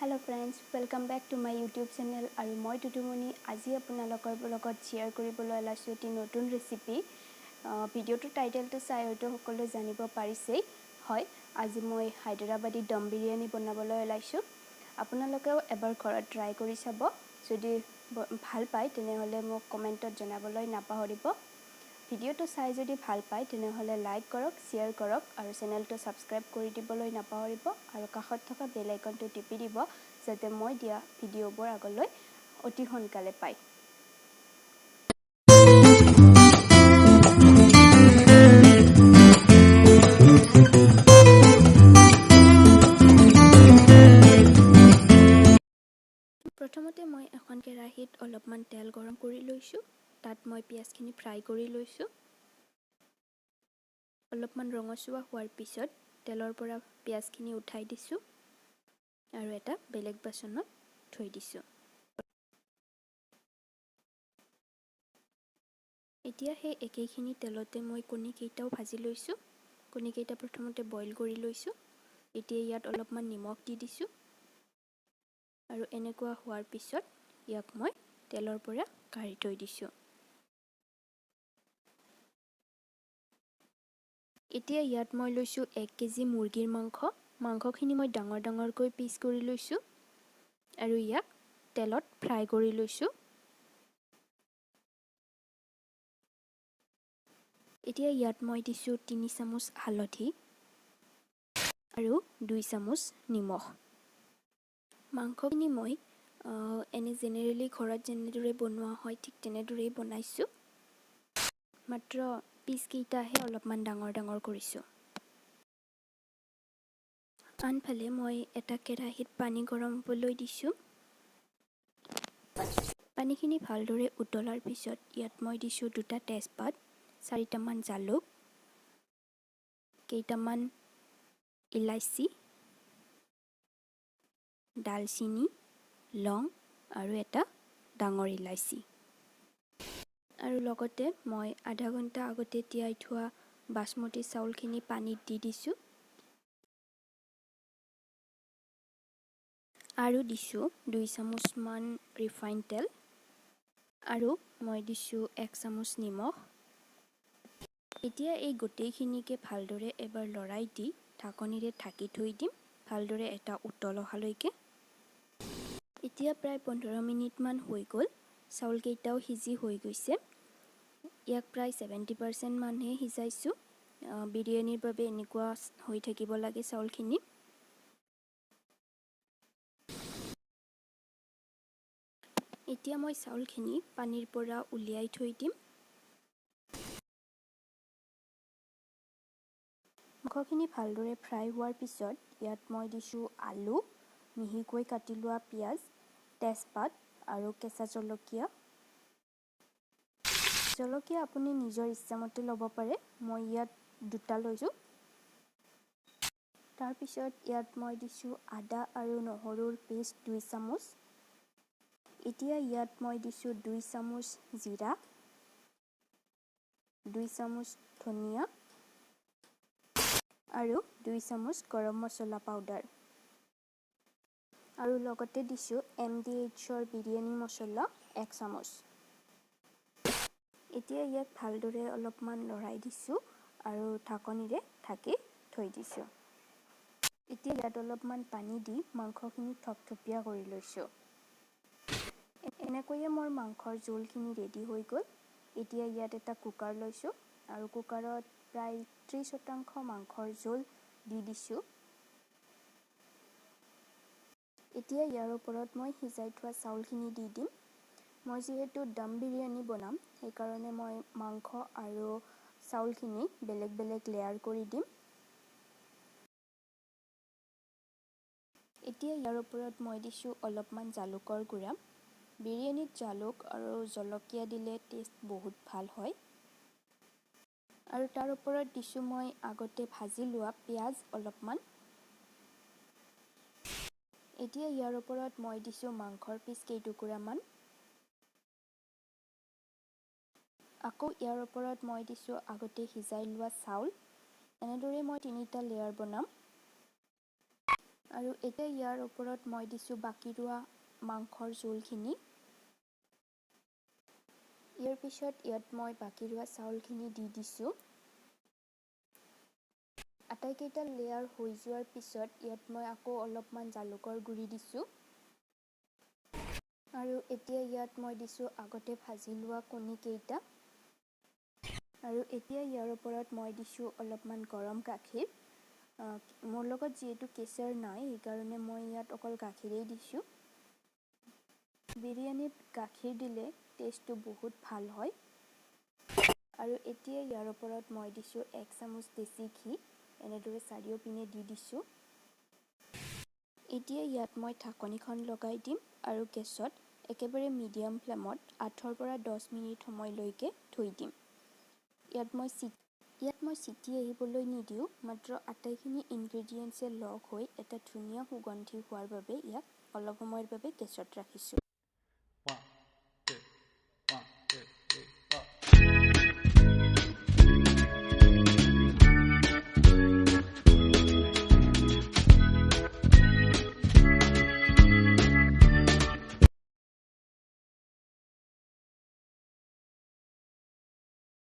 Hello friends, welcome back to my YouTube channel. আৰু মই টুটুমণি, আজি আপোনালোকৰ লগত শ্বেয়াৰ কৰিবলৈ ওলাইছোঁ এটি নতুন ৰেচিপি। ভিডিঅ'টোৰ টাইটেলটো চাই হয়তো সকলোৱে জানিব পাৰিছেই। হয়, আজি মই হায়দৰাবাদী দম বিৰিয়ানী বনাবলৈ ওলাইছোঁ। আপোনালোকেও এবাৰ ঘৰত ট্ৰাই কৰি চাব। যদি ভাল পায়, তেনেহ'লে মোক কমেণ্টত জনাবলৈ নাপাহৰিব। ভিডিঅ'টো চাই যদি ভাল পায়, তেনেহ'লে লাইক কৰক, শ্বেয়াৰ কৰক আৰু চেনেলটো ছাবস্ক্ৰাইব কৰি দিবলৈ নাপাহৰিব আৰু কাষত থকা বেল আইকনটো টিপি দিব, যাতে মই দিয়া ভিডিঅ'বোৰ আগলৈ অতি সোনকালে পায়। প্ৰথমতে মই এখন কেৰাহীত অলপমান তেল গৰম কৰি লৈছোঁ। তাত মই পিঁয়াজখিনি ফ্ৰাই কৰি লৈছোঁ। অলপমান ৰঙচুৱা হোৱাৰ পিছত তেলৰ পৰা পিঁয়াজখিনি উঠাই দিছোঁ আৰু এটা বেলেগ বাচনত থৈ দিছোঁ। এতিয়া সেই একেইখিনি তেলতে মই কণীকেইটাও ভাজি লৈছোঁ। কণীকেইটা প্ৰথমতে বইল কৰি লৈছোঁ। এতিয়া ইয়াত অলপমান নিমখ দি দিছোঁ আৰু এনেকুৱা হোৱাৰ পিছত ইয়াক মই তেলৰ পৰা কাঢ়ি থৈ দিছোঁ। এতিয়া ইয়াত মই লৈছোঁ 1 কেজি মুৰ্গীৰ মাংস। মাংসখিনি মই ডাঙৰ ডাঙৰকৈ পিচ কৰি লৈছোঁ আৰু ইয়াক তেলত ফ্ৰাই কৰি লৈছোঁ। এতিয়া ইয়াত মই দিছোঁ 3 চামুচ হালধি আৰু 2 চামুচ নিমখ। মাংসখিনি মই এনে জেনেৰেলি ঘৰত যেনেদৰে বনোৱা হয়, ঠিক তেনেদৰেই বনাইছোঁ। মাত্ৰ পিচকেইটাহে অলপমান ডাঙৰ ডাঙৰ কৰিছোঁ। আনফালে মই এটা কেৰাহীত পানী গৰম হ'বলৈ দিছোঁ। পানীখিনি ভালদৰে উতলাৰ পিছত ইয়াত মই দিছোঁ দুটা তেজপাত, চাৰিটামান জালুক, কেইটামান ইলাচি, ডালচিনি, লং আৰু এটা ডাঙৰ ইলাচি। আৰু লগতে মই আধা ঘণ্টা আগতে তিয়াই থোৱা বাচমতি চাউলখিনি পানীত দি দিছোঁ আৰু দিছোঁ 2 চামুচমান ৰিফাইন তেল আৰু মই দিছোঁ 1 চামুচ নিমখ। এতিয়া এই গোটেইখিনিকে ভালদৰে এবাৰ লৰাই দি ঢাকনিৰে ঢাকি থৈ দিম, ভালদৰে এটা উতল অহালৈকে। এতিয়া প্ৰায় 15 মিনিটমান হৈ গ'ল। চাউলকেইটাও সিজি হৈ গৈছে। ইয়াক প্ৰায় 70% মানহে সিজাইছোঁ। বিৰিয়ানীৰ বাবে এনেকুৱা হৈ থাকিব লাগে চাউলখিনি। এতিয়া মই চাউলখিনি পানীৰ পৰা উলিয়াই থৈ দিম। মাংসখিনি ভালদৰে ফ্ৰাই হোৱাৰ পিছত ইয়াত মই দিছোঁ আলু, মিহিকৈ কাটি লোৱা পিঁয়াজ, তেজপাত আৰু কেঁচা জলকীয়া। জলকীয়া আপুনি নিজৰ ইচ্ছামতে ল'ব পাৰে। মই ইয়াত দুটা লৈছোঁ। তাৰপিছত ইয়াত মই দিছোঁ আদা আৰু নহৰুৰ পেষ্ট 2 চামুচ। এতিয়া ইয়াত মই দিছোঁ 2 চামুচ জিৰা, 2 চামুচ ধনিয়া আৰু 2 চামুচ গৰম মছলা পাউডাৰ আৰু লগতে দিছোঁ এমডিএইচৰ বিৰিয়ানী মছলা 1 চামুচ। এতিয়া ইয়াক ভালদৰে অলপমান লৰাই দিছোঁ আৰু ঢাকনিৰে ঢাকি থৈ দিছোঁ। এতিয়া ইয়াত অলপমান পানী দি মাংসখিনি থপথপীয়া কৰি লৈছোঁ। এনেকৈয়ে মোৰ মাংসৰ জোলখিনি ৰেডি হৈ গ'ল। এতিয়া ইয়াত এটা কুকাৰ লৈছোঁ আৰু কুকাৰত প্ৰায় 30% মাংসৰ জোল দি দিছোঁ। এতিয়া ইয়াৰ ওপৰত মই সিজাই থোৱা চাউলখিনি দি দিম। মই যিহেতু দম বিৰিয়ানী বনাম, সেইকাৰণে মই মাংস আৰু চাউলখিনি বেলেগ বেলেগ লেয়াৰ কৰি দিম। এতিয়া ইয়াৰ ওপৰত মই দিছোঁ অলপমান জালুকৰ গুড়া। বিৰিয়ানীত জালুক আৰু জলকীয়া দিলে টেষ্ট বহুত ভাল হয়। আৰু তাৰ ওপৰত দিছোঁ মই আগতে ভাজি লোৱা পিঁয়াজ অলপমান। এতিয়া ইয়াৰ ওপৰত মই দিছোঁ মাংসৰ পিচ কেইটুকুৰামান। আকৌ ইয়াৰ ওপৰত মই দিছোঁ আগতে সিজাই লোৱা চাউল। এনেদৰে মই তিনিটা লেয়াৰ বনাম। আৰু এতিয়া ইয়াৰ ওপৰত মই দিছোঁ বাকী ৰোৱা মাংসৰ জোলখিনি। ইয়াৰ পিছত ইয়াত মই বাকী ৰোৱা চাউলখিনি দি দিছোঁ। আটাইকেইটা লেয়াৰ হৈ যোৱাৰ পিছত ইয়াত মই আকৌ অলপমান জালুকৰ গুড়ি দিছোঁ। আৰু এতিয়া ইয়াত মই দিছোঁ আগতে ভাজি লোৱা কণীকেইটা। আৰু এতিয়া ইয়াৰ ওপৰত মই দিছোঁ অলপমান গৰম গাখীৰ। মোৰ লগত যিহেতু কেশৰ নাই, সেইকাৰণে মই ইয়াত অকল গাখীৰেই দিছোঁ। বিৰিয়ানীত গাখীৰ দিলে টেষ্টটো বহুত ভাল হয়। আৰু এতিয়া ইয়াৰ ওপৰত মই দিছোঁ 1 চামুচ দেশী ঘি। এনেদৰে চাৰিওপিনে দি দিছোঁ। এতিয়া ইয়াত মই ঢাকনিখন লগাই দিম আৰু গেছত একেবাৰে মিডিয়াম ফ্লেমত 8ৰ পৰা 10 মিনিট সময়লৈকে থৈ দিম। ইয়াত মই চিটি আহিবলৈ নিদিওঁ, মাত্ৰ আটাইখিনি ইনগ্ৰেডিয়েণ্টছে লগ হৈ এটা ধুনীয়া সুগন্ধি হোৱাৰ বাবে ইয়াক অলপ সময়ৰ বাবে গেছত ৰাখিছোঁ।